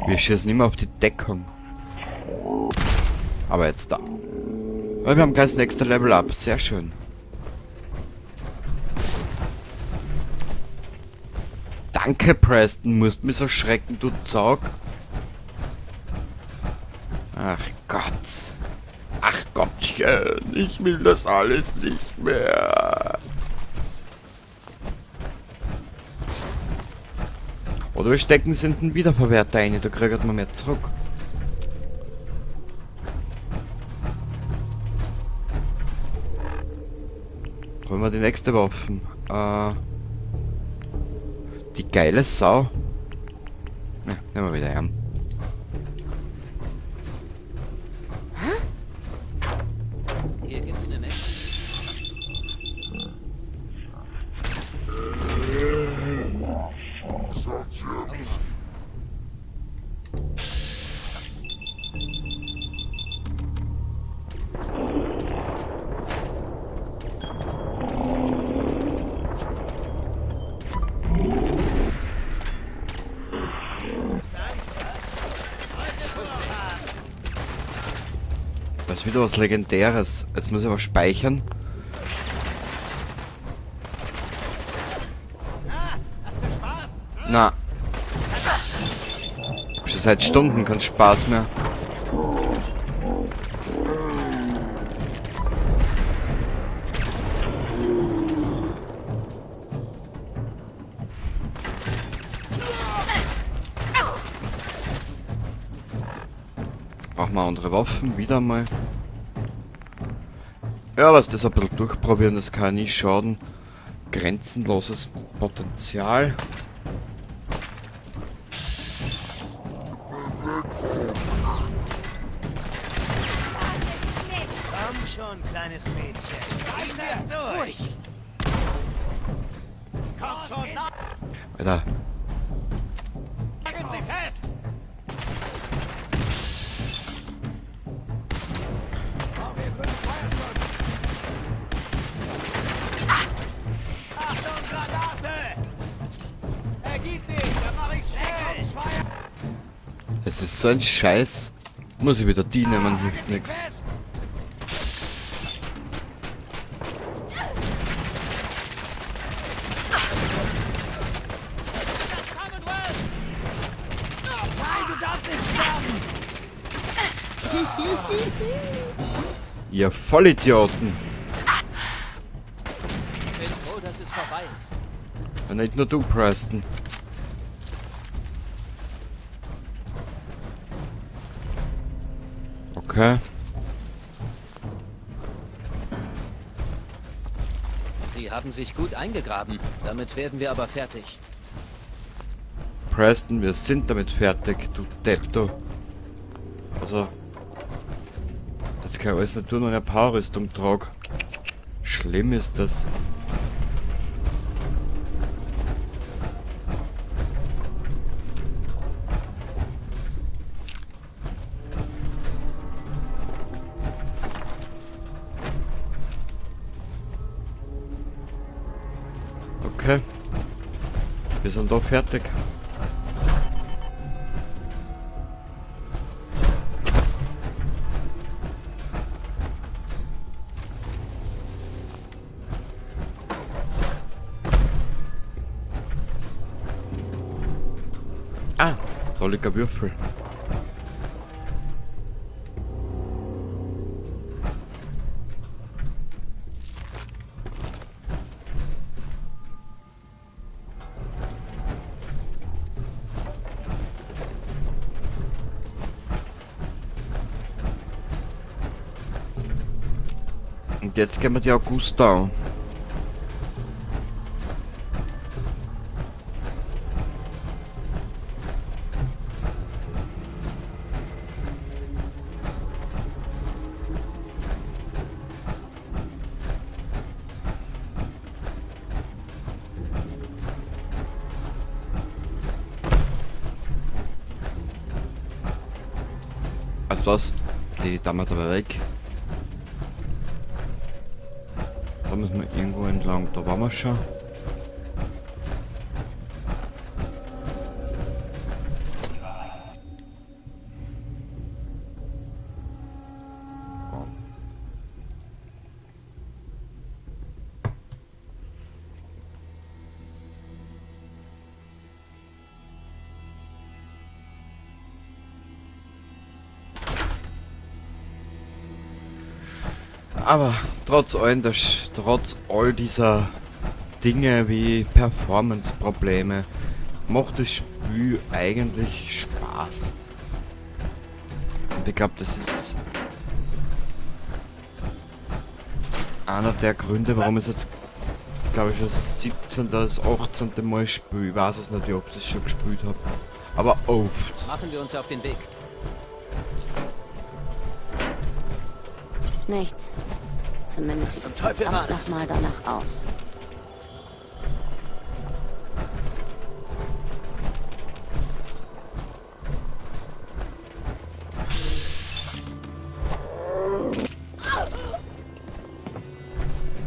Wir schießen immer auf die Deckung. Aber jetzt da. Wir haben gleich das nächste Level up. Sehr schön. Danke, Preston. Musst mich so schrecken, du Zaug. Ach Gott. Ach Gottchen, ich will das alles nicht mehr. Oder wir stecken es in den Wiederverwerter ein, da kriegt man mehr zurück. Wollen wir die nächste Waffe? Die geile Sau. Ja, nehmen wir wieder her. Hier gibt's eine Menge. Augen auf. Das ist wieder was Legendäres. Jetzt muss ich aber speichern. Hast du Spaß? Na. Schon seit Stunden kein Spaß mehr. Brauchen wir andere Waffen, wieder mal. Ja, was das ein bisschen durchprobieren, das kann nie schaden. Grenzenloses Potenzial. Komm schon, kleines Mädchen. Zieh das durch. Kommt schon, Alter, nageln Sie fest! Achtung, Granate! Er geht nicht, dann mach ich schnell! es ist so ein Scheiß. Muss ich wieder die nehmen, hilft nix. Fest! Nein, du darfst nicht sterben! Ihr Vollidioten. Bin froh, dass es vorbei ist. Ja, nicht nur du, Preston. Okay. Sie haben sich gut eingegraben. Damit werden wir aber fertig. Preston, wir sind damit fertig, du Depp, du. Also, das kann ich alles nicht tun, wenn ich eine Powerrüstung trage. Schlimm ist das. Okay. Wir sind da fertig. Ah, da liegt ein Würfel. Und jetzt gehen wir die Augusta an. Also was? Die Dame dabei weg. Da müssen wir irgendwo entlang. Da waren wir schon. Aber trotz all dieser Dinge wie Performance-Probleme macht das Spiel eigentlich Spaß. Und ich glaub, das ist einer der Gründe, warum ich es jetzt, glaub ich, das 17., das 18. Mal spiele. Ich weiß es nicht, wie oft ich das schon gespielt hab. Aber oft. Machen wir uns auf den Weg. Nichts. Zumindest sieht Zum es Teufel war verdammt das? nochmal danach aus.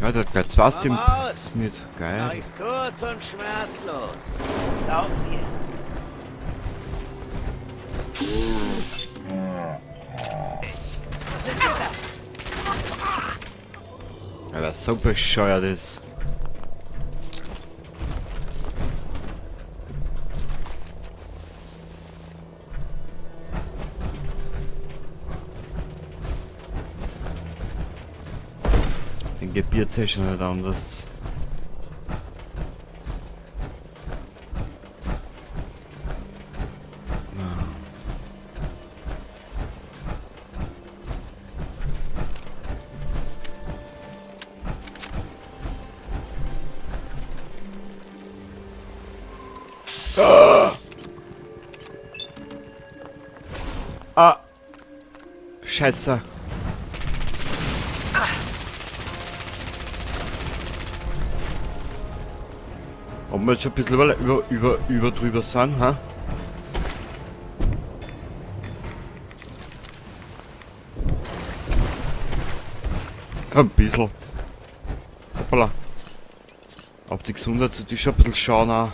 Ja, der hat gleich zwei Komm Steam raus! mit. Geil. Mach ich's kurz und schmerzlos. Glaub mir. Was sind wir das? Ja, das so bescheuert ist. Den gebiert's ja schon nicht anders. Ah. Scheiße. Ob wir jetzt schon ein bisschen über drüber sind, ha? Ein bisschen. Hoppala. Auf die Gesundheit sollte ich schon ein bisschen schauen auch.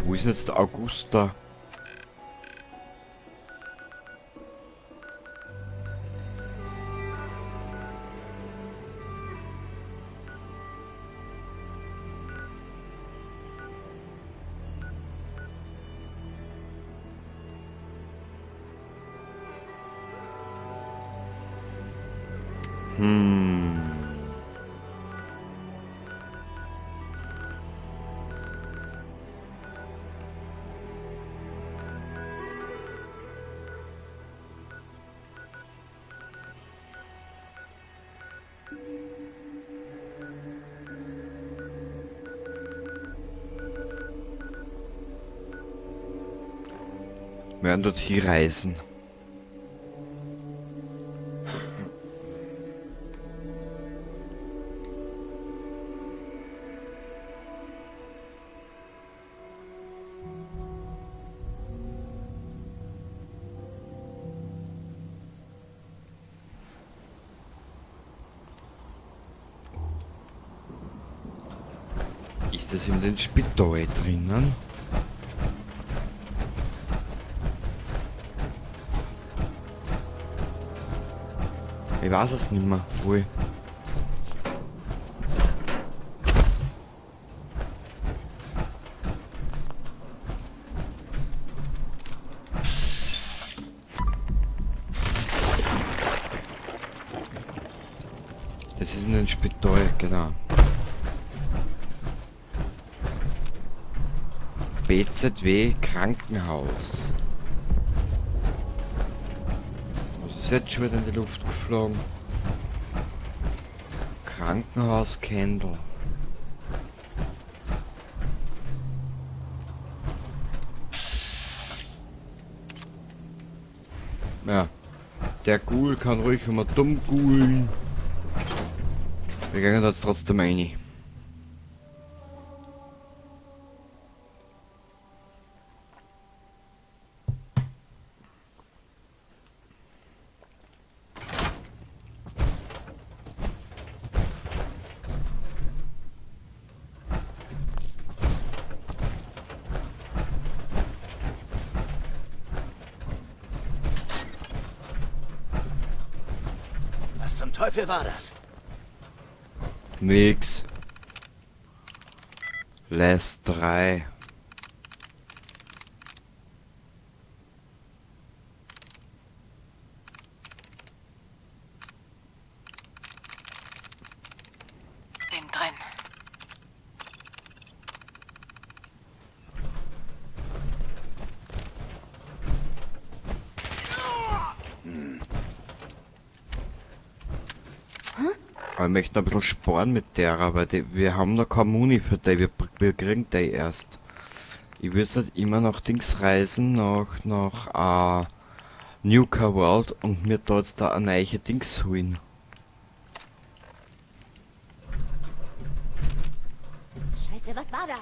Wo ist denn jetzt der Augusta? Wir werden dort hier reisen. Ist das in den Spital drinnen? Ich weiß es nicht mehr, wo ich... Das ist in den Spital, genau. BZW Krankenhaus. Was ist jetzt schon wieder in die Luft geflogen? Krankenhaus Kendl. Ja. Der Ghoul kann ruhig immer dumm ghoulen. Wir gehen jetzt trotzdem rein. Was zum Teufel war das? Nix. Les 3. Aber ich möchte noch ein bisschen sparen mit der, weil die, wir haben noch keine Muni für die, wir kriegen die erst. Ich würde halt immer noch Dings reisen, nach Nuka World und mir dort jetzt da eine neue Dings holen. Scheiße, was war das?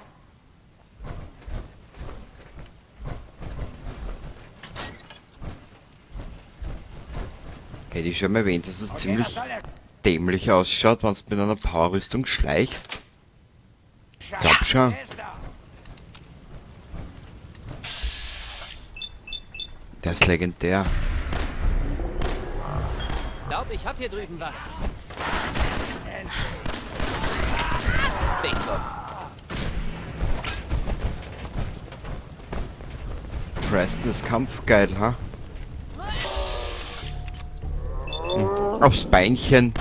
Hätte ich schon mal erwähnt, dass es Okay, ziemlich was soll der dämlich ausschaut, wenn du mit einer Powerrüstung schleichst. Scheiß? Glaub schon. Wer ist da? Der ist legendär. Glaub, ich hab hier drüben was. Bingo. Preston ist kampfgeil, ha? Aufs Beinchen.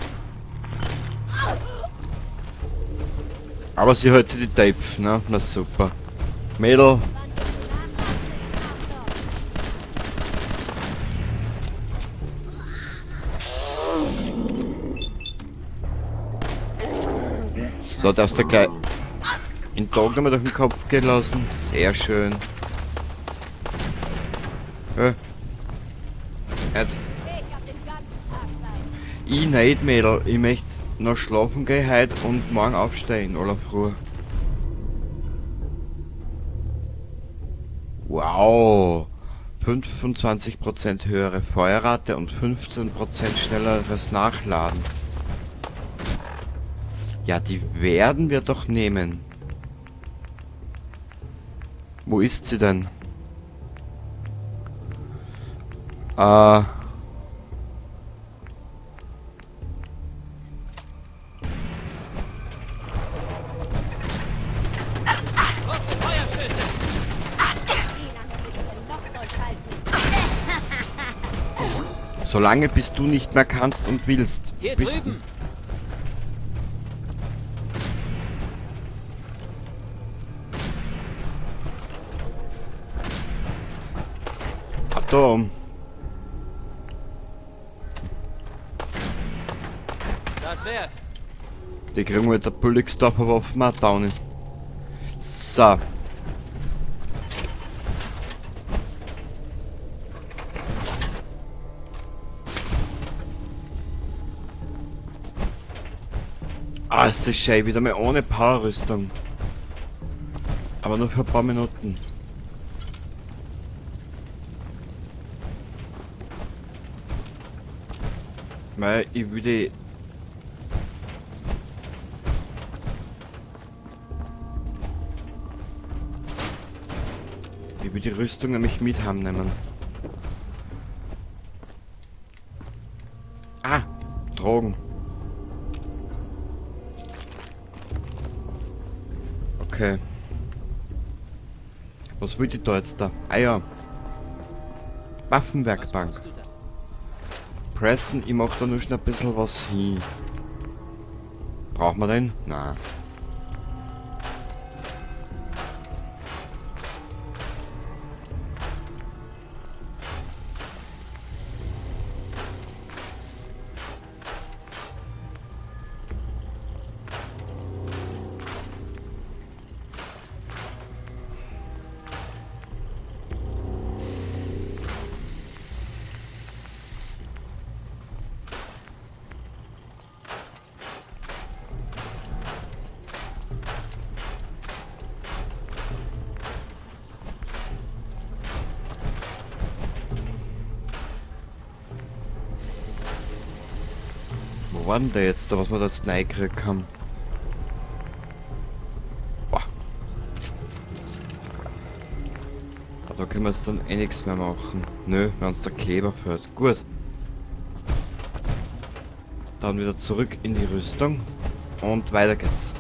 Aber sie hält sich die Tape, ne? Na super. Mädel. So, darfst du gleich den Tag nochmal durch den Kopf gehen lassen. Sehr schön. Jetzt. Ich nicht, Mädel. Ich möchte noch schlafen gehen heute und morgen aufstehen, aller früh. Wow. 25% höhere Feuerrate und 15% schnelleres Nachladen. Ja, die werden wir doch nehmen. Wo ist sie denn? Solange bis du nicht mehr kannst und willst. Hier Bist drüben. Atom. Das wär's. Die kriegen wir mit der Bulligsdorfer Waffen auch down. So. Ah, ist das schön, wieder mal ohne Powerrüstung. Aber nur für ein paar Minuten. Weil ich würde... Ich will die Rüstung nämlich mit heimnehmen. Ah, Drogen. Okay. Was will die da jetzt da? Ah ja. Waffenwerkbank. Was brauchst du da? Preston, ich mach da nur schnell ein bisschen was hin. Braucht man den? Nein. Wo war denn der jetzt da, was wir da jetzt reingekriegt haben? Boah. Aber da können wir jetzt dann eh nichts mehr machen. Nö, wenn uns der Kleber fällt. Gut. Dann wieder zurück in die Rüstung. Und weiter geht's.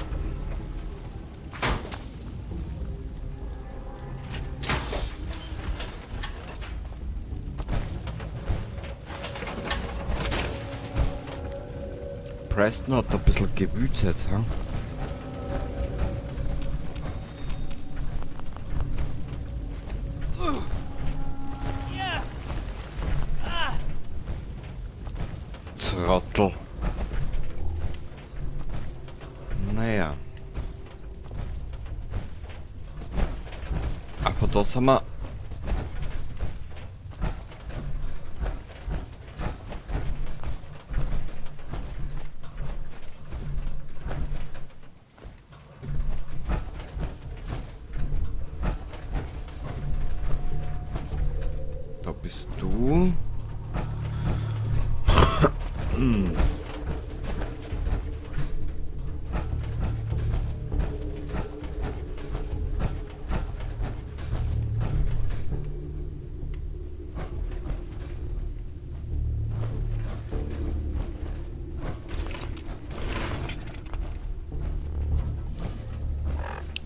Preston hat da ein bisschen gewütet, ha? Trottel. Naja. Aber das haben wir... Da bist du.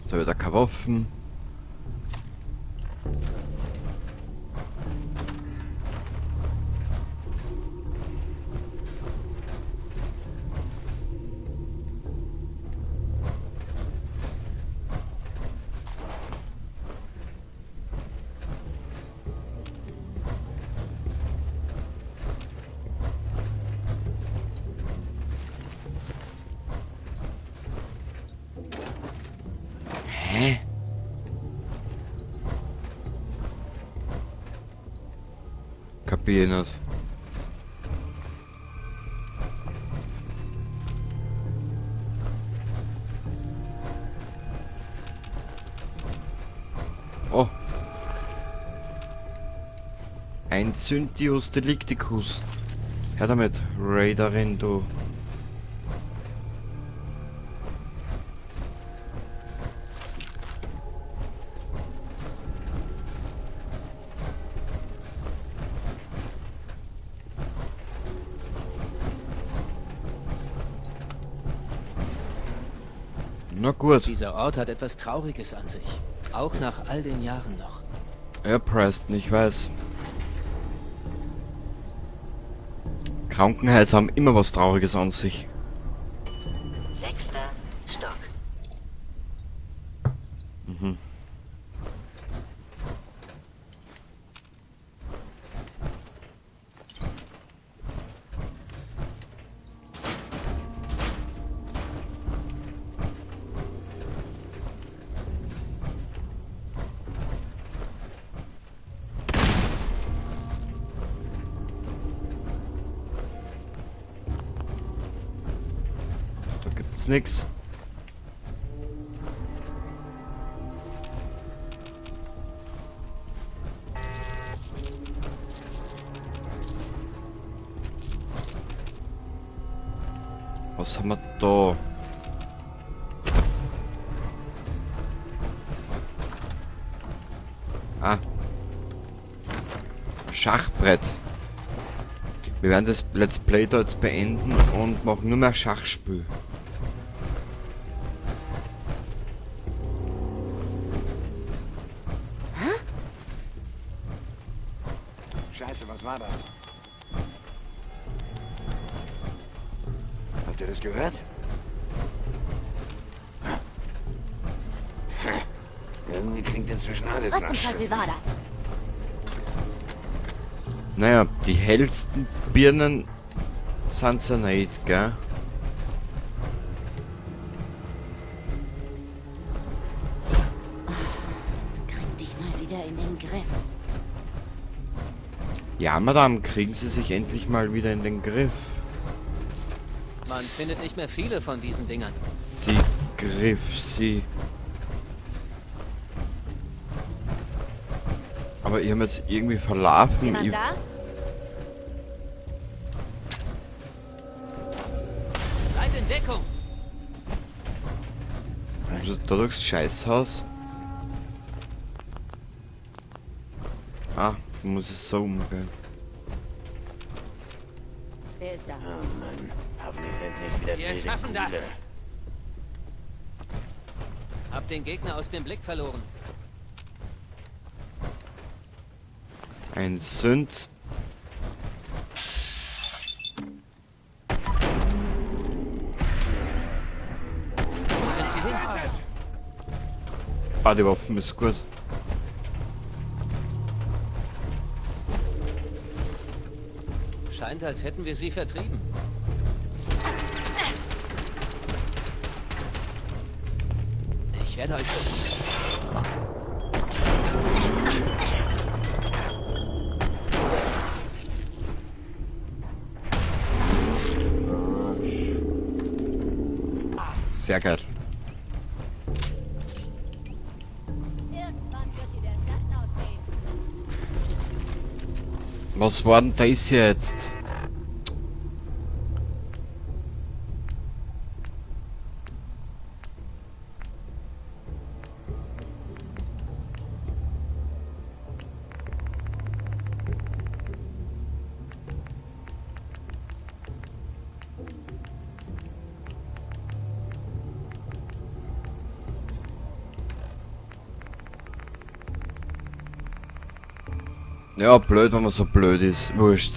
So, wieder keine Waffen. Hä? Kapier ich nicht. Oh. Ein Syntius Delicticus. Her damit, Raiderin, du. Na gut. Dieser Ort hat etwas Trauriges an sich. Auch nach all den Jahren noch. Ja, Preston, ich weiß. Krankenhäuser haben immer was Trauriges an sich. 6. Stock. Mhm. Da gibt's nix. Was haben wir da? Ah. Schachbrett. Wir werden das Let's Play da jetzt beenden und machen nur mehr Schachspiel. Scheiße, was war das? Habt ihr das gehört? Irgendwie klingt inzwischen alles Was nach zum Teufel Schritt. war das? Naja, die hellsten Birnen sind's ja nicht, gell? Krieg dich mal wieder in den Griff. Ja, Madame, kriegen Sie sich endlich mal wieder in den Griff. Man findet nicht mehr viele von diesen Dingern. Sie griff sie. Aber ich hab jetzt irgendwie verlaufen. Jemand Ich da? Seid in Deckung! Also da durchs Scheißhaus. Ah, muss es so umgehen. Wer ist da? Oh Mann, hoffentlich sind's nicht wieder Wir wilde schaffen das. Ghule. Hab den Gegner aus dem Blick verloren. Ein Sünd. Wo sind sie hin? Ah, die Waffen ist gut. Scheint, als hätten wir sie vertrieben. Ich werde euch... Sehr geil. Irgendwann wird dir der Saft ausgehen. Was war denn das jetzt? Ja, blöd, wenn man so blöd ist. Wurscht.